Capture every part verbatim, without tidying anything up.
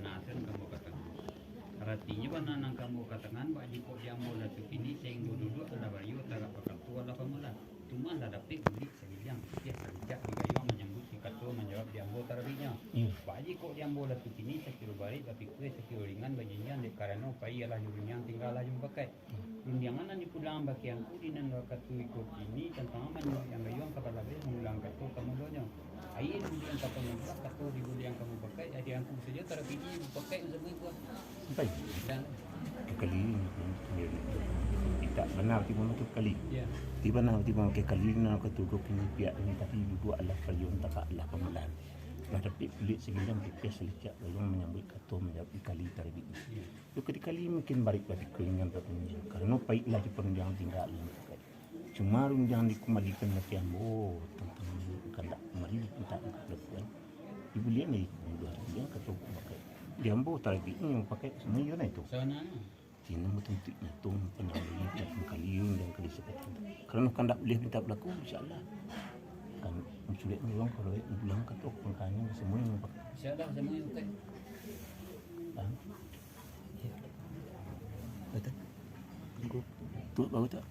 Nah, asa nan ka ambo katokan. Aratinyo bana nan ka ambo katokan, bak jikok di ambo lah tu kini, sainggo duduak alah bariyo, tagak bakato alah pamulah. Cuma lah dapek bulik sagiliang, titiah salicak digayuang manyambuik sikato manjawab di ambo tarabiknyo. Iyo. Bak jikok di ambo lah tu kini, sakiro barek bapikua, sakiro ringan bajinjiang, dek karano pai alah jo rundiang, tingga alah jo mupakaik. Rundiangan nan dipulang baki angku di nan wakatu iko kini, tantang manyuruik nan gayuang ka balabeh mangulang kato ka mulonyo. Aia dibuliang ka pamudah, kato dibuliang ka mupakaik, jadi angku sajo tarapilih mupakaik untuak mangikuah. Sampai. Dan Kali. Tidak bana tibo tu kali. Ya. Tibo bana tibo ke kali nan wakatu iko kini pihak ni tadi duduak alah payuang tagak alah pamulaan. Lah dapek bulik sagiliang titiah salicak gayuang manyambuik kato manjawab di kali tarabik. Ya. Yo, ka dikali mungkin barek bapikua ingan bapunyo, karano paiklah di parundiangan tingga alun mupakaik. Cuma rundiangan dikumbalikan baki ambo, tantang kandak kamari dipintak ka lakuan. Dibulian lai ko mudah rundiang kato mupakaik. Di ambo tarabiknyo mupakaik samo iyo nah itu. Sabananyo. Tino batuntuik nyato panjang lai, tiap kali rundiang kali sapatang. Karano kandak buliah pintak balaku, insya Allah. Kan, sulik urang kalau pulang kato pangkanyo samo iyo mupakaik. Insya Allah, samo iyo mupakaik. Faham? Betul. Tu bagus tak?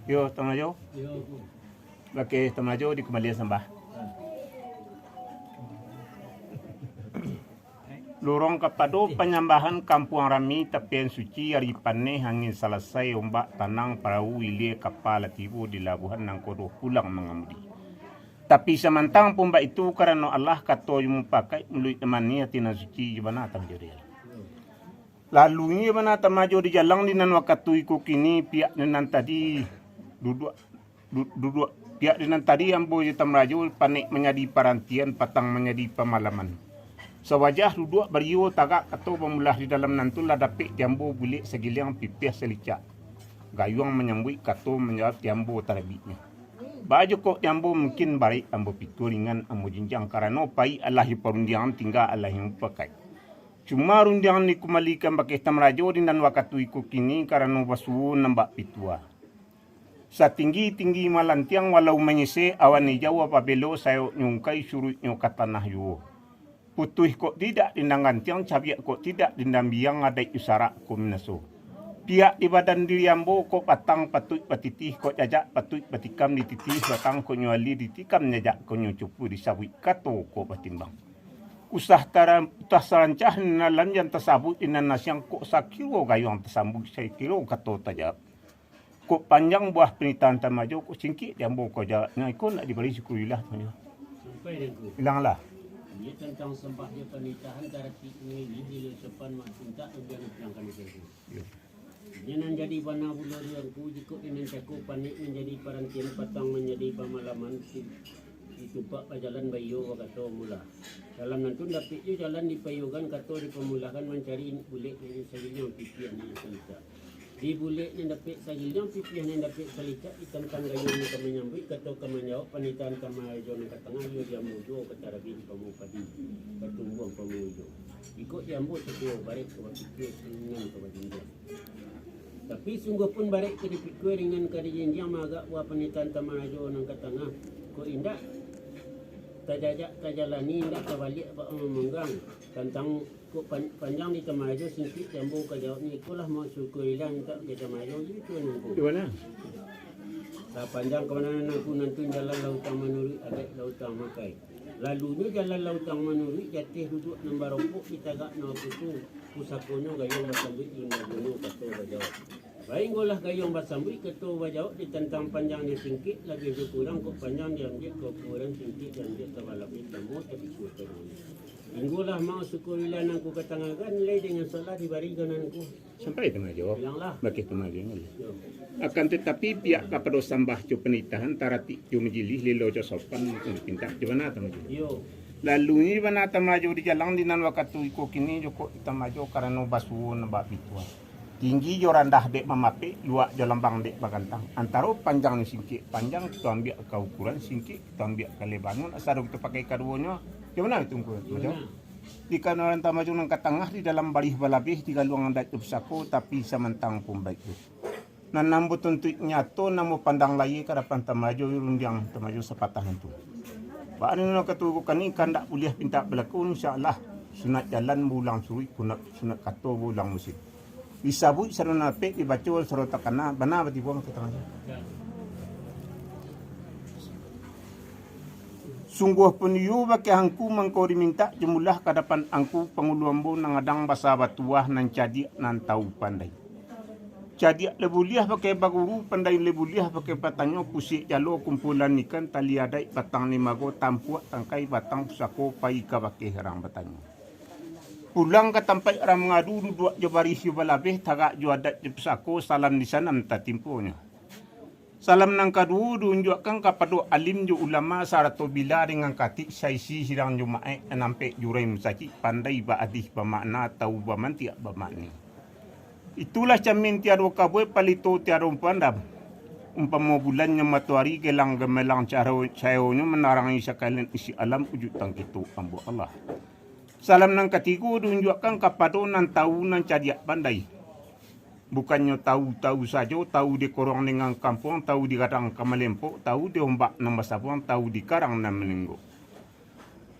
Yo, Tuan Rajo. Yo. Oke, Tuan Rajo dikumbalian sambah. Lurong kapado panyambahan kampuang rami tapian suci, ari paneh angin salasai, ombak tanang, parahu ilia, kapa lah tibo di labuahan, nangko doh pulang mangamudi. Tapi samantang pun baitu, karano Allah kato jo mupakaik, muluik nan manih, ati nan suci, jo bana Tuan Rajo di jalan. Lalunyo bana Tuan Rajo di jalan di nan wakatu iko kini, pihak di nan tadi duduak du-, duduak. Pihak di nan tadi ambo jo Tuan Rajo panek manjadi parantian, patang manjadi pamalaman. Sawajah duduak bariyo tagak kato bamulah di dalam nan tu lah dapek di ambo bulik sagiliang titiah salicak gayuang manyambuik kato manjawab di ambo tarabiknyo. Baa jikok di ambo mungkin barek ambo pikua ringan ambo jinjiang karano paik alah jo parundiangan tingga alah jo mupakaik. Cuma rundiangan dikumbalikan baki Tuan Rajo di nan wakatu iko kini karano basuo nan bak pitua. Satinggi-tinggi malantiang walau manyisek awan ijau, apabilo sayoknyo ungkai suruiknyo ka tanah juo. Putuih kok tidak di nan gantiang, cabiak kok tidak di nan biang, adaik jo sarak ko minaso. Pihak di badan diri ambo kok batang patuik batitih, kok jajak patuik batikam, dititih batang kok nyo alia, ditikam jajak kok nyo cupu, disabuik kato kok batimbang. Usah tara-, usah sarancah di nan lanjang tasabuik di nan nasiang, kok sakiro gayuang tasambuik, sakiro kato tajawab. Kok panjang buah panitahan Tuan Rajo, kok singkik di ambo kok jawabnyo, iko nak dibari syukurillah Tuan Rajo. Sampai di angku. Ilanglah. Iyo tantang sambah jo panitahan, taratik ngiling di sopan mak pintak, rudiang dipulangkan di siko. Yo. Inyo nan jadi bana pulo di angku, jikok di nan cako panek manjadi parantian, patang manjadi pamalaman, di, di tumpak bajalan baiyo bakato mula. Dalam nan tu dapek jo jalan dipaiyokan, kato dipamulahkan, mancari bulek nan sagiliang titiah nan salicak. Di bulek nan dapek sagiliang, titiah nan dapek salicak, ditantang gayuang nan ka manyambuik, kato ka manjawab, panitahan Tuan Rajo nan ka tangah, iyo di ambo juo ka tarabik pamupadi, ka tumbuang pamuijo. Jikok di ambo sakiro barek ka bapikua, ringan ka bajinjiang. Tapi sungguah pun barek ka dipikua, ringan ka dijinjiang, maagak buah panitahan Tuan Rajo nan ka tangah. Kok indak tajajak tajalani, indak tabaliak bak mamanggang. Tantang kok pan-, panjang di Tuan Rajo, singkik di ambo ka jawabnyo, ikolah mausyukurillah, mintak ka Tuan Rajo, iyo tu nunggu. Di mana? Lah panjang ka mano nan angku nantun, jalan lah utang manuruik, adaik lah utang makai. Lalunyo jalan lah utang manuruik, jateh duduak nan barokok, ditagak nan baputu, pusakonyo gayuang basambuik, indak guno kato bajawab. Bainggolah gayuang basambuik, kato bajawab, ditantang panjang jo singkik, labiah jo kurang kok panjang diambiak ka ukuran, singkik diambiak ka balabeh, samo tapi kuota dunia. Inggolah mausyukurillah nan angku ka tangahkan, nilai dengan salah dibari ka nan angku. Sampai Tuan Rajo. Ilanglah. Bakeh Tuan Rajo. Yo. Akan tatapi, pihak kapado sambah jo panitahan, taratik jo majilih, lilo jo sopan, pintak jo bana Tuan Rajo. Yo. Lalu ni bana Tuan Rajo di jalan di nan wakatu iko kini, jikok Tuan Rajo karano basuo nan bak pitua. Tinggi jo randah dek mamapek, luak jo lambang dek bagantang. Antaro panjang jo singkik, panjang kito ambiak ka ukuran, singkik kito ambiak ka lebanyo, nak sado kito pakai kaduonyo. Jo bana itu, Tuan Rajo? Di kanoran Tuan Rajo nan ka tangah, di dalam barih balabeh, di galuang adaik jo pusako, tapi samantang pun baitu. Nan ambo tuntuik nyato, nan ambo pandang layie ka dapan tamajo rundiang, tamajo sapatah nantu. Baa nan katuru kami, kandak buliah pintak balaku, insya Allah, sunat jalan baulang suruik, sunat, sunat kato baulang musim. Disabuik sado napek, dibaco sado takana, bana batibuang ka tangah jalan. Sungguahpun iyo bakeh angku mangko dimintak jumlah ka dapan angku pangulu ambo nan gadang basa batuah nan cadiak nan tawu pandai. Cadiak lai buliah bakeh baguru, pandai lai buliah bakeh batanyo, kusiak jalo kumpulan ikan, tali adaik batang limago, tampuak tangkai batang pusako, pai ka bakeh urang batanyo. Pulang ka tampaik urang mangadu, duduak jo barih jo balabeh, tagak jo adat jo pusako, salam di sinan tatimponyo. Salam nan kaduo diunjuakkan kapado alim jo ulama, sarato bila dengan katik, saisi sidang jo maek, nan ampek jurai musajik, pandai baadih bamakna, tawu bamantiak bamakni. Itulah camin tiado kabuai, palito tiado pandam. Umpamo bulan jo matoari, gelang gamilang caro-, cahayonyo manarangi sakalian isi alam, ujuik tangkito ambo Allah. Salam nan katigo diunjuakkan kapado nan tawu nan cadiak pandai. Bukannyo tawu-tawu sajo, tawu di korong dengan kampuang, tawu di gadang ka malempok, tawu di ombak nan basabuang, tawu di karang nan malinggok.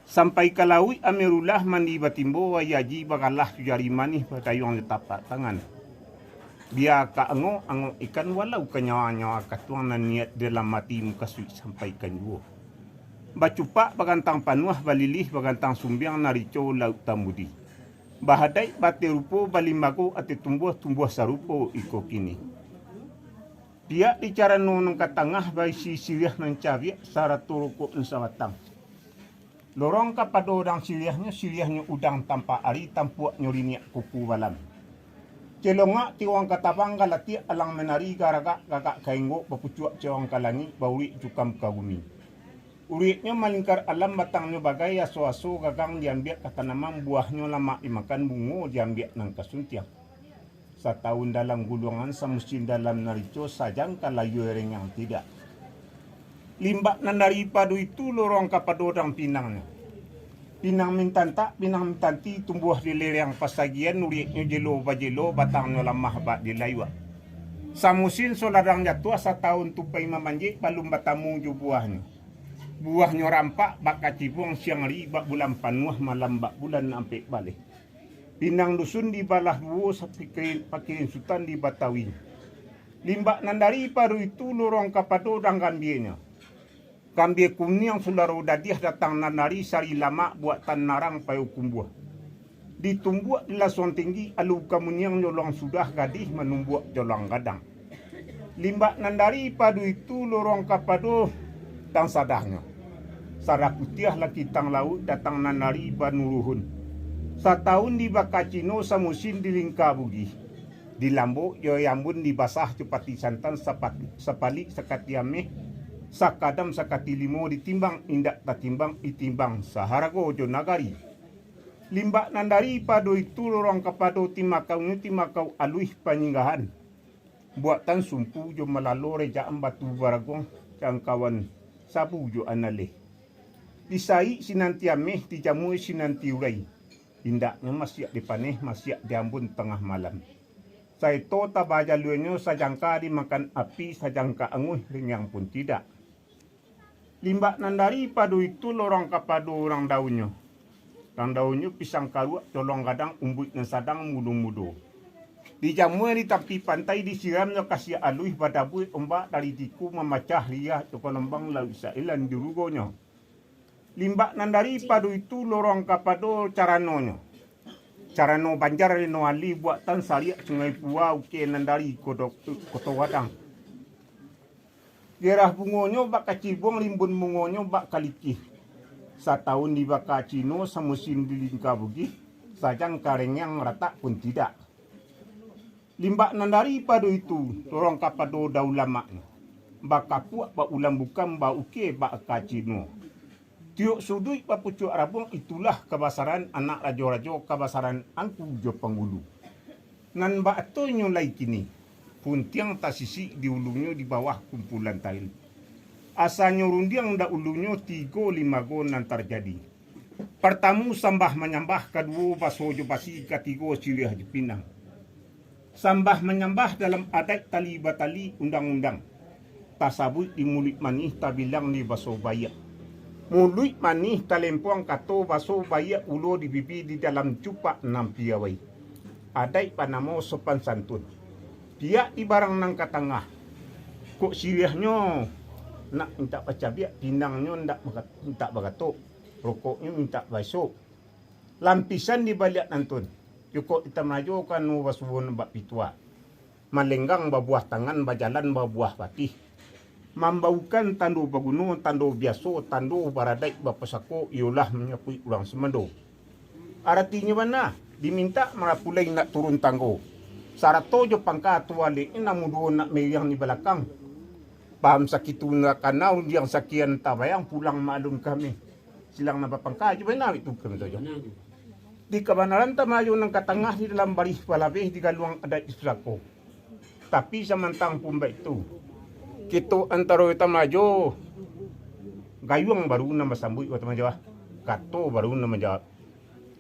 Sampai ka lauik Amirullah, mandi batimbo, aia aji bagalah, jari manih badayuang di tapak tangan. Bia ka angok-angok ikan, walau ka nyawa-nyawa katuang, nan niat dalam ati mukasuik sampaikan juo. Bacupak bagantang panuah, balilih bagantang sumbiang, nan rico lauik tambudi. Bahadaik bateh rupo, balimago ateh tumbuah, tumbuah sarupo iko kini. Piak di carano nan ka tangah, baisi siriah nan cabiak, sarato rokok nan sabatang. Lorong kapado urang siriahnyo, siriahnyo udang tampak ari, tampuaknyo riniak kuku balam. Celongak tiwang ka tabang, galatiak alang manari, garagak gagak ka inggok, bapucuak cewang ka langik, bauriak cukam ka bumi. Uriaknyo malingkar alam, batangnyo bagai aso-aso, gagang diambiak ka tanaman, buahnyo lamak dimakan, bungo diambiak nan ka suntiang. Satawun dalam guluangan, samusin dalam nan rico, sajangka layua rengang tidak. Limbak nan daripado itu, lorong kapado urang pinangnyo. Pinang mintantak, pinang mintanti, tumbuah di lereng pasagian, uriaknyo jelo bajelo, batangnyo lamah bak dilayuak. Samusin soladang jatuah, satawun tupai mamanjek, balun batamu jo buahnyo. Buahnyo rampak bak kacibuang, siang ari bak bulan panuah, malam bak bulan ampek baleh. Pinang dusun dibalah duo, sapikirin pakirin sutan di Batawi. Limbak nan daripado itu, lorong kapado urang gambianyo. Gambia kuniang sularo dadiah, datang nan dari Sari Lamak, buatan narang payo kumbuah. Ditumbuak di lasuang tinggi, alu kamuniang joloang sudah, gadih manumbuak joloang gadang. Limbak nan daripado itu, lorong kapado tang sadahnyo. Sadah putiah laki tang lauik, datang nan dari Banuruhun. Satawun di Bakacino, samusin di Lingka Bugih. Dilambok jo yambun, dibasah jo pati santan, sapatu-, sapalik sakati ameh, sakadam sakati limo, ditimbang indak tatimbang, ditimbang saharago jo nagari. Limbak nan daripado itu, lorong kapado timakaunyo, timakau aluih panyinggahan. Buatan sumpu jo malalo, rejaan batu baraguang, cangkawan sabu jo analeh. Disaik sinan ti ameh, dijamua sinan ti urai. Indaknyo masiak dipaneh, masiak diambun tangah malam. Saeto taba jaluanyo, sajangka dimakan api, sajangka anguih rengang pun tidak. Limbak nan daripado itu, lorong kapado urang daunnyo. Urang daunnyo pisang karuak, coloang gadang, umbuik nan sadang, mudo-mudo. Dijamua di tapi pantai, disiramnyo kasiak aluih, badabuik ombak dari Tiku, mamacah riah jo kalombang, lauik Sailan di rugonyo. Limbak nan daripado itu, lorong kapado caranonyo. Carano Banjar Reno Ali, buatan Sariak Sungai Pua, ukie nan dari Kodo-, Koto Gadang. Gerah bungonyo bak kacibuang, rimbun bungonyo bak kalikih. Satawun di Bakacino, samusin di Lingka Bugih, sajangka rengang ratak pun tidak. Limbak nan daripado itu, lorong kapado daulamaknyo. Bakapuak bak ulam bukam, baukie bak kacino. Tiok suduik bapucuak rabuang, itulah kabasaran anak rajo-rajo, kabasaran angku jo pangulu. Nan baatonyo lai kini, puntiang tasisik di ulunyo, di bawah kumpulan tail. Asanyo rundiang daulunyo, tigo limago nan tarjadi. Partamu sambah manyambah, kaduo baso jo basi, katigo siriah jo pinang. Sambah manyambah dalam adaik tali batali undang-undang. Tasabuik di muluik manih, tabilang di baso baiak. Muluik manih talempuang kato, baso baiak ulo di bibia, di dalam cupak nan piawai. Adaik banamo sopan santun. Piak di barang nan ka tangah. Kok siriahnyo nak mintak bacabiak, pinangnyo ndak baka-, mintak bagatok, rokoknyo mintak baisok. Lapisan di baliak nantun, cukok di tamajo kanu basuo nan bak pituah. Malenggang babuah tangan, bajalan babuah patih. Mambaukan tando baguno, tando biaso, tando baradaik bapusako, iyolah manyapuik urang sumando. Aratinyo bana, dimintak marapulai nak turun tanggo. Sarato jo pangka tualeknyo namuduo nak meriang di balakang. Paham sakitu nak kana, undiang sakian tabayang, pulang maklum kami. Silang nan bapangka jo bana itu kami sajo. Di kabanaran tamajo nan ka tangah di dalam barih balabeh di galuang adaik di pusako. Tapi samantang pun baitu, kito antaro tamajo, gayuang baru nan basambuik, wah, tamajo, ah. Kato baru nan manjawab.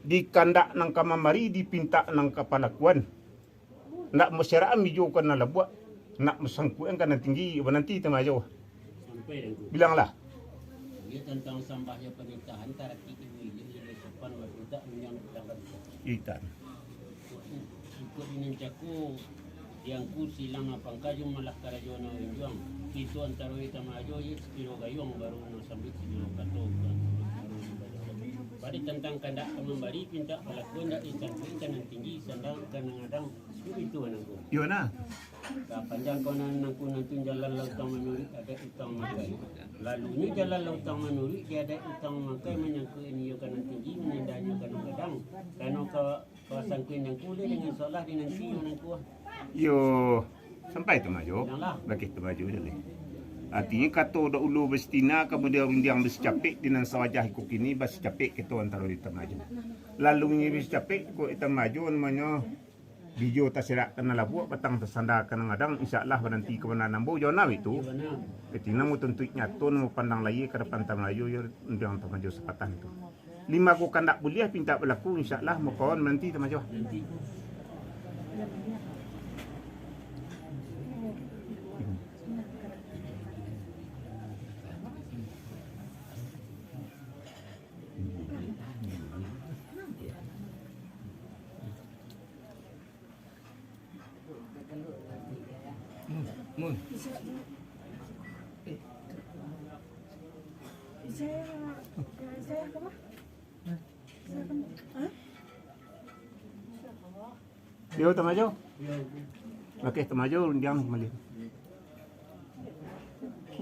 Di kandak nan ka mambari, di pintak nan ka palakuan. Nak masyarakat mijo ka nan labuak, nak masangkuik ka nan tinggi, bananti tamajo. Sampai dah tu. Bilanglah. Dia tantang sambah jo panitahan, taratik ibu ilik, ilik sopan, wadutak, minyak, pedang, kan. Ikan. Ikut di nan cako, diangku silang nan pangka jo malah karajo nan unjuang. Kito antaro itam ajo, iyo sakiro gayuang baru nan sambuik sakiro kato, bukan sakiro baru nan bajalan. Pada tantang kandak ka mambari, pintak palakuan, ndak disangkuik ka nan tinggi, sandang ka nan gadang. Itu anangku. Iyo nah. Sapanjang kawanan nangku nantun jalan lah utang manuruik adaik utang makai. Lalunyo jalan lah utang manuruik di adaik utang makai, manyangkuik niyo ka nan tinggi, manyandaknyo ka nan gadang. Kano ka, ka sangkuik nangku leh dengan solah di nanti anangku. Iyo, sampai tamajo. Bilang lah. Bakeh tamajo jaleh. Artinyo kato dahulu basitina, kamudian rundiang basicapek, di nan sawajah iko kini basicapek kito antaro di tamajo. Lalunyo basicapek ko di tamajo namonyo. Bijo tasirak ka nan labuak, batang tasanda ka nan gadang, insya Allah mananti kabanaran ambo, jo nah itu. Ati namo tuntuik nyato, namo pandang layie ka dapan tamajo, yo undiang tamajo sapatang tu. Lima ko kandak buliah pintak balaku, insya Allah, makawan mananti tamajo. Mun, mun. Yo, tamajo. Oke, tamajo, rundiang kembali.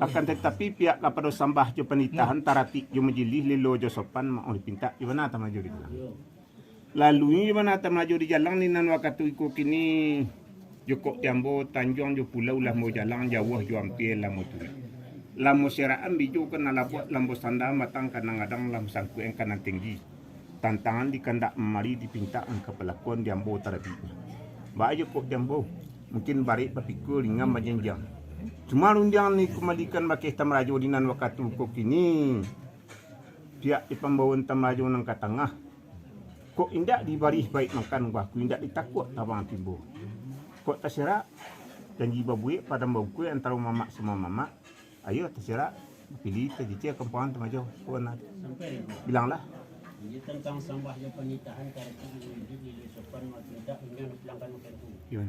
Akan tatapi, pihak kapado sambah jo panitahan, taratik jo majilih, lilo jo sopan, maoh dipintak, jo bana tamajo di dalam. Lalu inyo bana tamajo di jalang di nan wakatu iko kini, jokok jambo, tanjuang jo pulau lah ambo jalang, jauah jo ampia lah ambo turuik. Lah ambo serakan bijo ka nan labuak, lah ambo sanda matang ka nan gadang, lah ambo sangkuik ka nan tinggi. Tantangan di kandak mamari, dipintak ka palakuan di ambo tarabiknyo. Baa jokok jambo, mungkin barek bapikua, ringan bajanjiang. Cuma rundiang ni kumbalikan bakeh tamarajo di nan wakatu iko kini. Pihak di pambawaan tamarajo nan ka tangah. Kok indak dibari baik makan, wah, kok indak ditakuak tabang timbo. Kok tasirak, janji babuek, padam baukua antaro mamak samo mamak. Ayo, tasirak, pilih, tajicia, kampuangan, tamajo, kawan. Sampai. Bilanglah. Jadi tantang sambah jo panitahan, karati ibu ilik, ilik sopan, makintak, inyo dipulangkan makan tu. Iyo.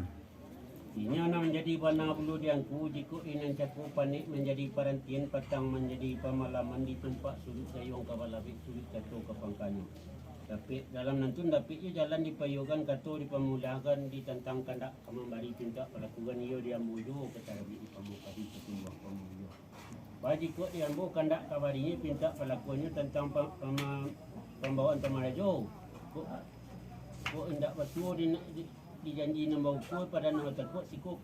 Inyo nan manjadi bana bulu di angku, jikok di nan cako panek manjadi parantian, patang manjadi pamalaman, di tumpak suruik gayuang ka balabek, suruik kato ka pangkanyo. Dapek dalam nantun, dapek jo jalan dipaiyokan, kato dipamulakan, ditantang kandak ka mambari, pintak palakuan, iyo di ambo juo ka tarabik, di pamukadi ka tumbuah pamulio. Baa jikok di ambo kandak ka barinyo, pintak palakuannyo tantang pa-, pama-, pambawaan tamarajo. Kok, kok indak batuo di, di, di janji nan baukua, padan nan batakuak, siko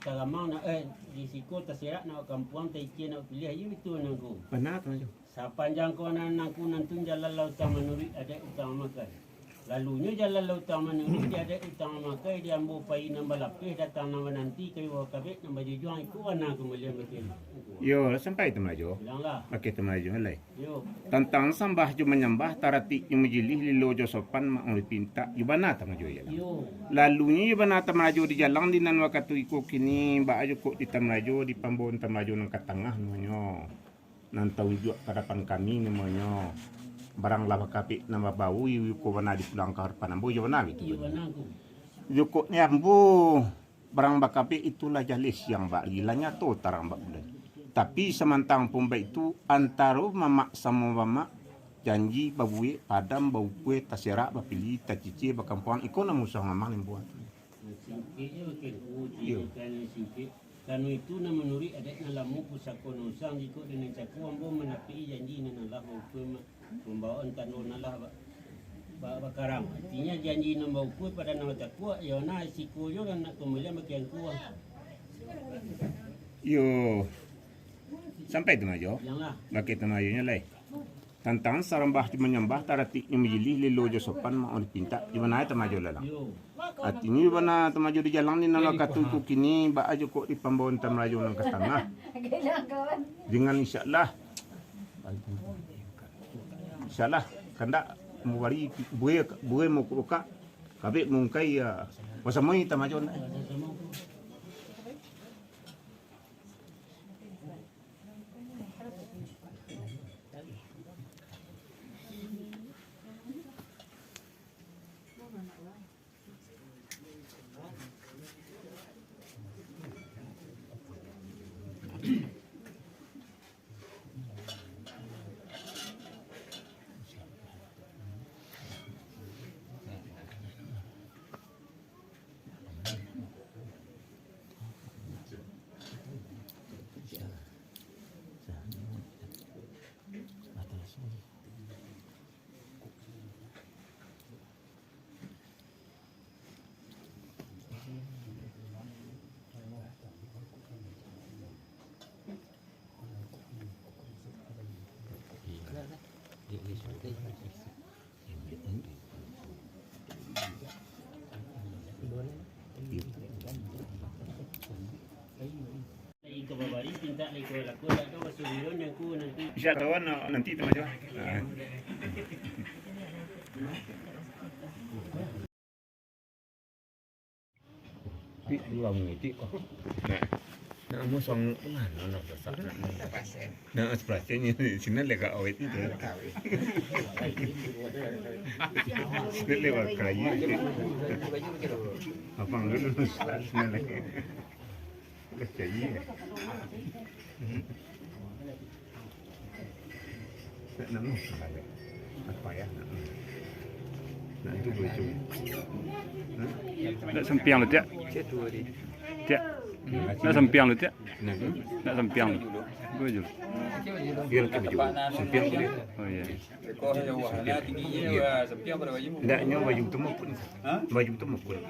taramang nak, eh, di siko tasirak nak kampuang, taikia nak piliah, iyo itu nangku. Bana tu, Manjo. Sapanjang kawanan nangku nantun jalan lah utang manuruik adaik utang makan. Lalunyo jalan lautan manuruik, di adaik utang mamakai, di ambo pai nan balapeh, datang nan mananti, kayu bakabek nan bajujuang, iko bana kambalian bakeh. Yo, sampai tu Marajo. Bilanglah. Bakeh tu Marajo, lai. Yo. Tantang sambah jo manyambah, taratik jo majilih, lilo jo sopan, maaf dipintak, yo bana tu Marajo, yo. Yo. Lalunyo yo bana tu Marajo di jalan, di nan wakatu iko kini, baa jo kok di tu Marajo, di pambawaan tu Marajo nan ka tangah namonyo. Nan taunjuak ka dapan kami namonyo. Barang lah bakapik nan babau, iyo ko bana dipulang ka hadapan ambo, iyo bana gitu. Iyo bana tu. Iyo kok ni ambo, barang bakapik itulah jaleh siang bak, lah nyato tarang bak bulan. Tapi samantang pun baitu, antaro mamak samo mamak, janji babuek, padam baukue, taserak bapilih, tacicil bakampuang, iko nan musuah mamang nan buat. Singkek je bakeh, uji. Iyo. Ikan nan singkek. Karano itu nan manuruik adaik nan lamo, pusako nan usang, jikok dek nan cako, ambo manapik-i janji nan alah baukue ma-, mambawaan tando nan alah ba-, ba-, bakarang. Artinyo janji nan baukue pado nan batakuak, iyo nah siko jo nan nak kambalian bakeh angku. Iyo. Sampai tu Marajo. Janlah. Bakeh tu Marajonyo lai. Tantang sarambah jo manyambah, taratik jo majilih, lilo jo sopan, maaf dipintak, di bana tu Marajo lalang. Artinyo di bana tu Marajo di jalan, di nan wakatu iko kini, baa jo kok di pambawaan tu Marajo nan ka tangah. Dengan insyaallah. Insyaallah, kandak mubari buai, buai mukuk-ukak, kabek mungkai, ya, basamoi tu Marajo. Bisa tahu, no, nanti tu macam. Tik, dua menit, tik. Nah. Nak musang, mana nak masak? Nak, nak seperasennya, sinan lega awet itu. Sinan lewat kayu, tik. Abang dulu, sinan lagi. Dah cari, eh. Nak, nak, nak. Apa ya? Nak, nak. Nak itu dua jam. Hah? Nak sampiang lu, Tiak? Tiak. Nak sampiang lu, Tiak? Nak, nak sampiang lu. Dua jam. Dia nak baju. Sampiang dia. Oh, iya. Iya. Ndaknyo baju tu maupun. Hah? Baju tu maupun.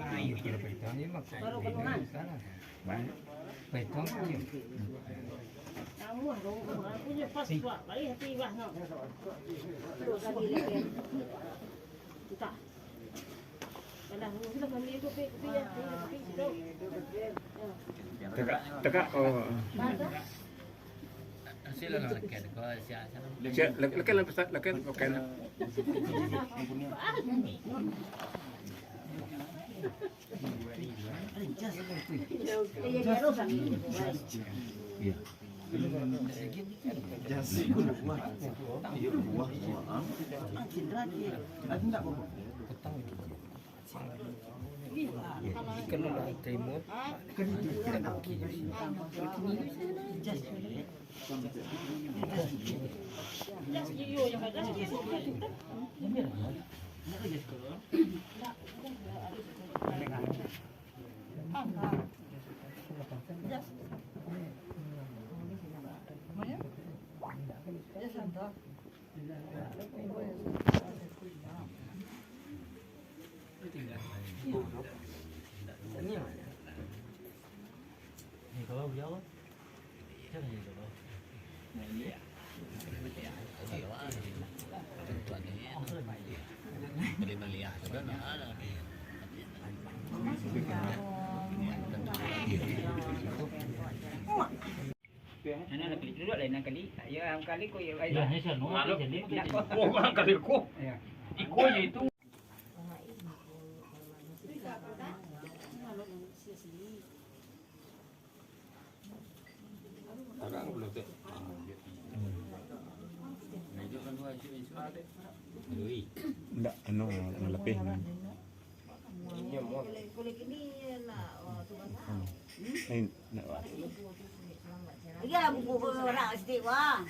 Tegak, tegak, oh. Siap, lek-, lekan lah, Ustaz, lekan, lekan. Nan kali, duduak lain nan kali. Ya, nan kali ko, ya, ya. Nak ko. Oh, nan kali ko. Ya. Iko je itu. Agak belum tu. Indak, anu, malapeh. Ini, nak, wah. Iyalah, buku orang sidik, wah.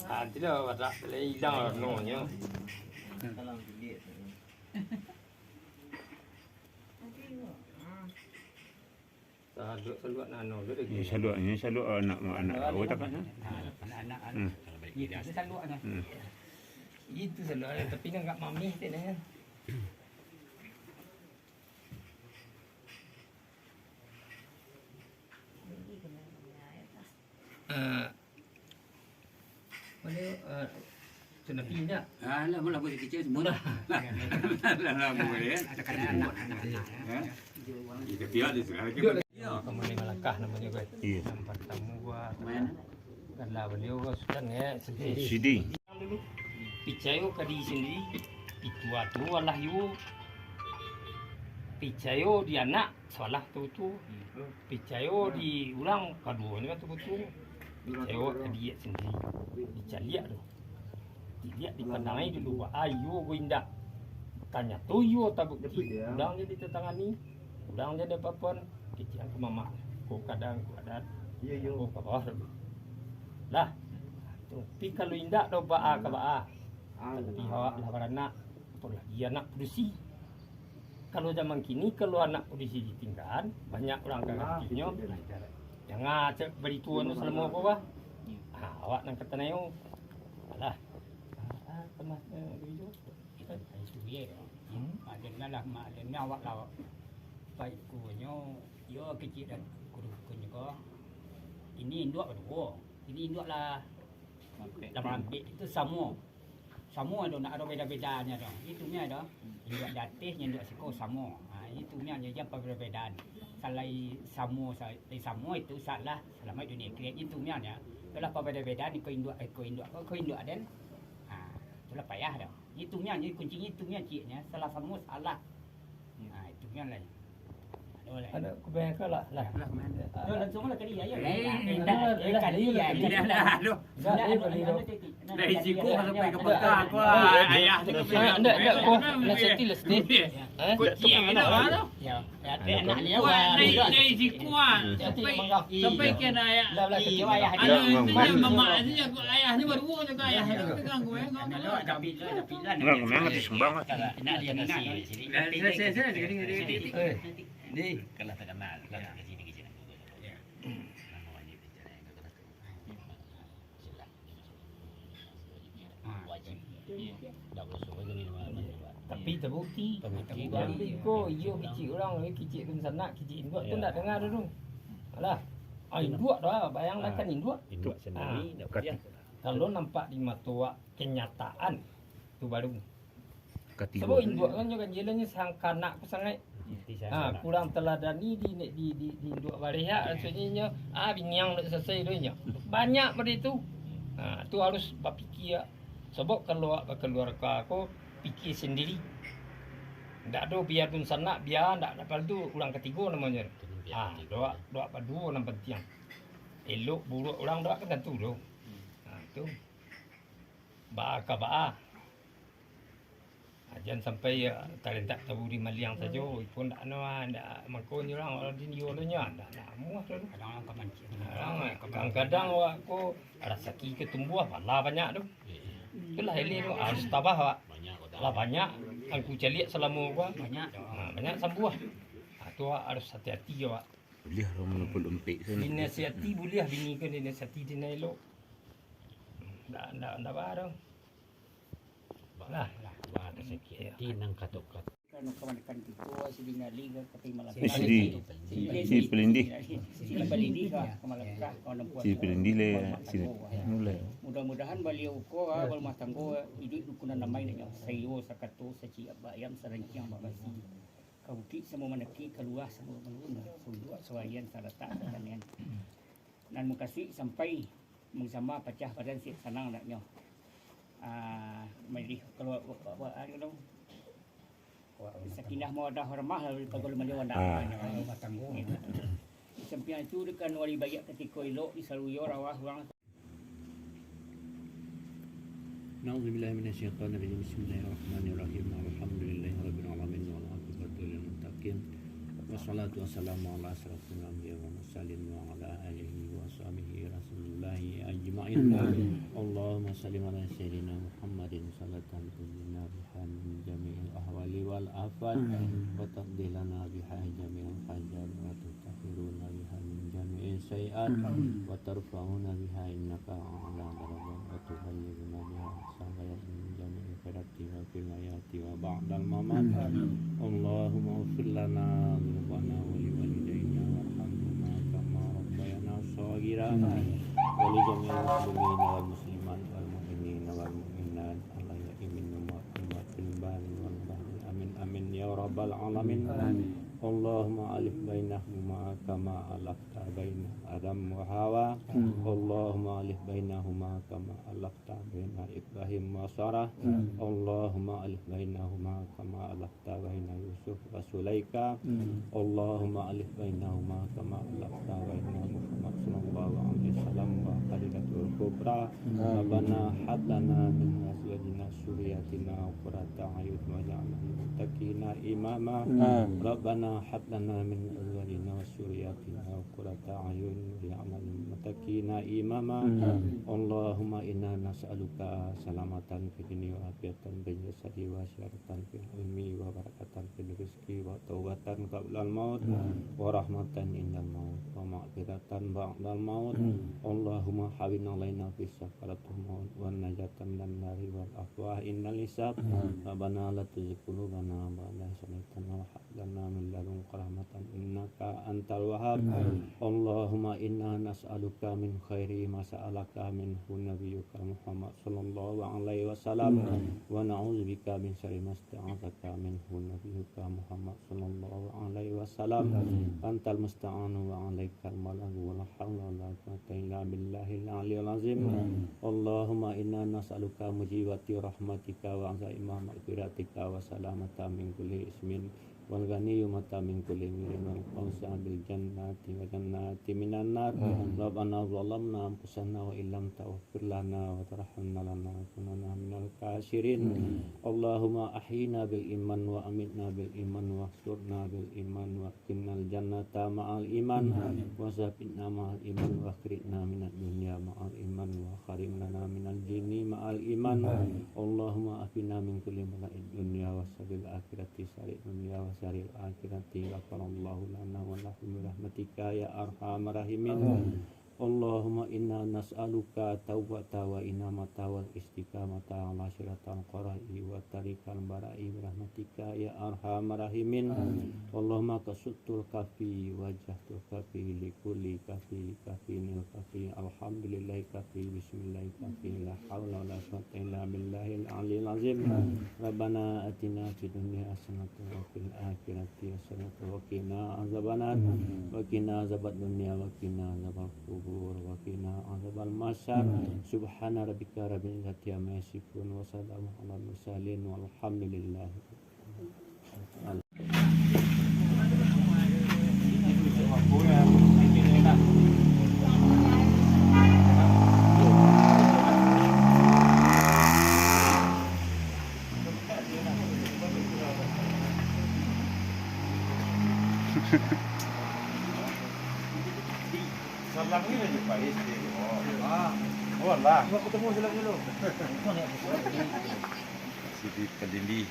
Ah, tidak, watak hilang, no, nyo. Saluak, saluak nano tu lagi. Ni saluak, ni saluak anak, anak awak tak kan? Anak-anak, hmm. Itu saluak nah. Hmm. Itu saluak, tapi nak mamih tu nah. Eh, Mana, eh, sudah pindah? Ah, lah, malah boleh kecil semua dah. Lah, lah, boleh, ya. Ada kanak-kanak, anak-anak, ya. Ya. Kita pihak di sana, kita. Ya, kamu ni malangkah namanya, guys. Iya. Yang pertama gua, main. Karena beliau gua sudah ngek sedih. Sedih. Picayo ka diri sendiri, itu tu alah yo. Picayo di anak, salah tu tu. Picayo di urang, kaduonyo tu tu. Picayo ka diri sendiri. Dicaliak tu. Diliak, dipandang ai dulu, baa iyo ko indak. Tanyato iyo tabukti. Urang jadi tatangani, urang jadi apo-apoan, kecek ka mamak. Ko kadang, ko adat. Iyo, iyo. Ko ka bawah tu. Lah. Tapi kalau indak do baa ka baa. Tapi awak lah baranak, apolai anak padusi. Kalau zaman kini, kalau anak padusi ditinggaan, banyak urang ka gantinyo. Jangan cak baritu anu salamo ko, bah. Ah, awak nan ka tanayo. Alah. Ah, ah, pernah, eh, baritu. Itu, itu ye. Hmm. Mak den lah, mak den awak lah. Baik kunyo, yo kecik dan kudu kunyo ko. Ini induak baduo. Ini induak lah. Lah mambik itu samo. Samo ado, ndak ado beda-bedanyo doh. Itu nyo ado. Induak di ateh, induak siko samo. Ha, itu nyo je, je perbedaan. Salai samo, salai samo itu salah, salamaik dunia akhirat. Itu nyo nyo. Itulah perbedaan iko induak, iko induak, iko induak den. Ha, itulah payah doh. Itu nyo je kuncinyo, itu nyo cieknyo. Salah samo, salah. Ha, itu nyo lah. Aduh, lah. Anak kubanyak lah, lah. Lah, main. Yo, langsung lah kali, ayo. Eh, eh, dah, eh, kali, ya. Dah, dah, aduh. Dah, eh, balik, dah. Dari siku sampai ke Mekah, aku, ah, ayah tu. Ndak, ndak, ndak, ko. Lah, seti lah, seti. Eh? Kecik, anak, anak tu. Ya. Anak dia, wah, dari, dari siku, ah. Sampai, sampai ke ayah. Lah, lah, kecik. Anu, itu je, mamak tu je, ayah ni baru tu, ayah tu pegang ko, eh. Enggak, memang tu sumbang lah. Nak dia kasi. Eh, ni. Kalau terkenal, kalau ke sini, ke sini. Ya. Nama wajib bicara yang kena. Silap. Wajib. Ya. Dah kosong lagi ni, nama wajib. Tapi terbukti. Terbukti. Tapi ko, iyo kecik urang, kecik dunsanak, kecik induak tu ndak dengar dulu. Alah. Ah, induak tu ah, bayangkan induak. Induak sendiri, ah. Kalau nampak di mato awak kenyataan, tu baru. Katigo. Sabab induak kan nyo ganjilanyo sangkanak ko sangaik. Ha, kurang teladani di, di, di, di induak bareh, ha, maksudnyo nyo, ah, biniang dak selesai tu nyo. Banyak bari tu. Ha, tu harus bapikia. Sabab kalau awak bakaluarga ko, pikia sendiri. Ndak ado bia dunsanak, bia ndak, ndak paltu urang katigo namonyo. Ha, doa, doa baduo nan pantiang. Elok buruak urang doa kan tantu tu. Ha, tu. Baa ka baa. Jan sampai, ya, talintak taburi maliang sajo, ipun ndak anu, ah, ndak mangko nyo urang, urang di nyo tu nyo, ndak, ndak amuah tu. Kadang-kadang awak ko rasaki ka tumbuah, pala banyak tu. Itulah eleh tu, harus tabah awak. Lah banyak angku caliak salamo ko. Banyak. Ha, banyak sambuah. Ha, tu awak harus hati-hati awak. Buliah urang manopol empek tu. Dinasihati buliah, bini ko dinasihati dek nan elok. Ndak, ndak, ndak baa tu. Lah. Lah, baa tasakik ati nan kato-kato. Kamanakan kito, Sidin Ali ka Katai Malangkah. Eh, Sidi. Sidi Palindih. Sidi Palindih ka Malangkah, kawan empuan. Sidi Palindih le, Sidi. Mudah-mudahan baliau ko, ah, barumah tanggo, iduik rukunan damai, nyo. Saiyo sakato, saciek bak ayam, saranciang bak basi. Ka bukik samo mandaki, ka luah samo malun, saunduak sawaian, salatak satanian. Nan mukasuik sampai mangusama, pacah badan, siap sanang andaknyo. Ah, majlis kalau, wa-, wa-, anu tu, sakinah mawadah warahmah, lalu kalau maliau andak. Ah. Di sampiang itu, dekan wali baiak katiko ilok, di saluyo rawah urang. Na'udzubillahi minasyaitonirrajim. Bismillahirrahmanirrahim. Alhamdulillahirabbil alamin, wal aqibatu lil muttaqin. Wassalatu wassalamu ala asyrafil anbiya wal mursalin wa ala alihi wa sahbihi rasulillahi ajma'in. Amin. Allahumma shalli ala sayyidina Muhammadin salatan tunjina biha min jami'il ahwali wal afat, amin, wa taqdi lana biha jami'il hajat, wa tutahhiruna biha min jami'is sayyi'at, amin, wa tarfa'una biha indaka a'la darajat, wa tuballighuna biha aqsa ghayat min jami'il khairati wa fil hayati wa ba'dal mamat. Amin. Allahumma ighfir lana dzunubana wa liwalidaina warhamhuma kama rabbayana shaghira. Amin. Wa li jami'il muslimina wal muslimat wal mu'minina wal mu'minat al ahya'i minhum wal amwat fil barri wal bahri. Amin, amin, ya rabbal alamin. Amin. Allahumma alif bainahuma kama alafta baina Adam wa Hawa. Amin. Allahumma alif bainahuma kama alafta baina Ibrahim wa Sarah. Amin. Allahumma alif bainahuma kama alafta baina Yusuf wa Sulaika. Amin. Allahumma alif bainahuma kama alafta baina Muhammad sallallahu alaihi wasallam wa Khadijatul Kubra. Amin. Rabbana hab lana min azwajina wa dzurriyyatina qurrata a'yun waj'alna lil muttaqina imama. Amin. Rabbana hab lana min azwajina wa dzurriyyatina qurrata a'yun waj'alna lil muttaqina imama. Amin. Allahumma inna nas'aluka salamatan fid dini wa afiatan fil jasadi wa sihatan fil ilmi wa barakatan fil rizqi wa taubatan qablal maut, amin, wa rahmatan indal maut, wa maghfiratan ba'dal maut. Amin. Allahumma hawwin alaina fi sakaratil maut, wa najatan minan nari, wal afwa indal hisab. Amin. Rabbana la tuzigh qulubana ba'da idh hadaytana wa hab lana min ladunka rahmatan innaka antal wahhab. Amin. Allahumma inna nas'aluka min khairi ma sa'alaka minhu nabiyyuka Muhammad sallallahu alaihi wasallam. Amin. Wa na'udzubika min syarri masta'adzaka minhu nabiyyuka Muhammad sallallahu alaihi wasallam. Amin. Antal musta'anu wa alaikal balagu wa la haula wa la quwwata illa billahil aliyil azim. Amin. Allahumma inna nas'aluka mujibati rahmatika wa azaima maghfiratika wa salamata min kulli ismin wal ghanimata min kulli birrin wal fawza bil jannati wa jannati minan nar. Amin. Rabbana zalamna anfusana wa illam taghfir lana wa tarhamna lanakunanna minal khasirin. Amin. Allahumma ahyina bil iman wa amitna bil iman wa ahsyurna bil iman wa adkhilnal jannata ma'al iman. Amin. Wa safina ma'al iman wa akhrijna minad dunya ma'al iman wa harim lana minal jinni ma'al iman. Amin. Allahumma afina min kulli bala'id dunya wa syarril akhirati syarril dunya wa syarril akhirati. Ghafarallahu lana wa lakum bi rahmatika ya arhamar rahimin. Amin. Allahumma inna nas'aluka taubata wa inabata wal istiqamata ala siratal qara'i wa tariqal bara'i bi rahmatika ya arhamar rahimin. Amin. Allahumma kasuttul kafi wa jahtul kafi li kulli kafi kafinil kafi alhamdulillahi kafi bismillahi kafi la haula wa la quwwata illa billahil aliyil azim. Amin. Rabbana atina fid dunya hasanatan wa fil akhirati hasanatan wa qina azabannar. Amin. Wa qina azabad dunya wa qina azabal qubur wa qina azabal mahsyar. Amin. Subhana rabbika rabbil izzati amma yasifun wa salamun alal mursalin walhamdulillahi. Salang ni aja Faiz dia. Oh. Ah. Oh lah. Mau ketemu Salang dulu. Sidi Palindih.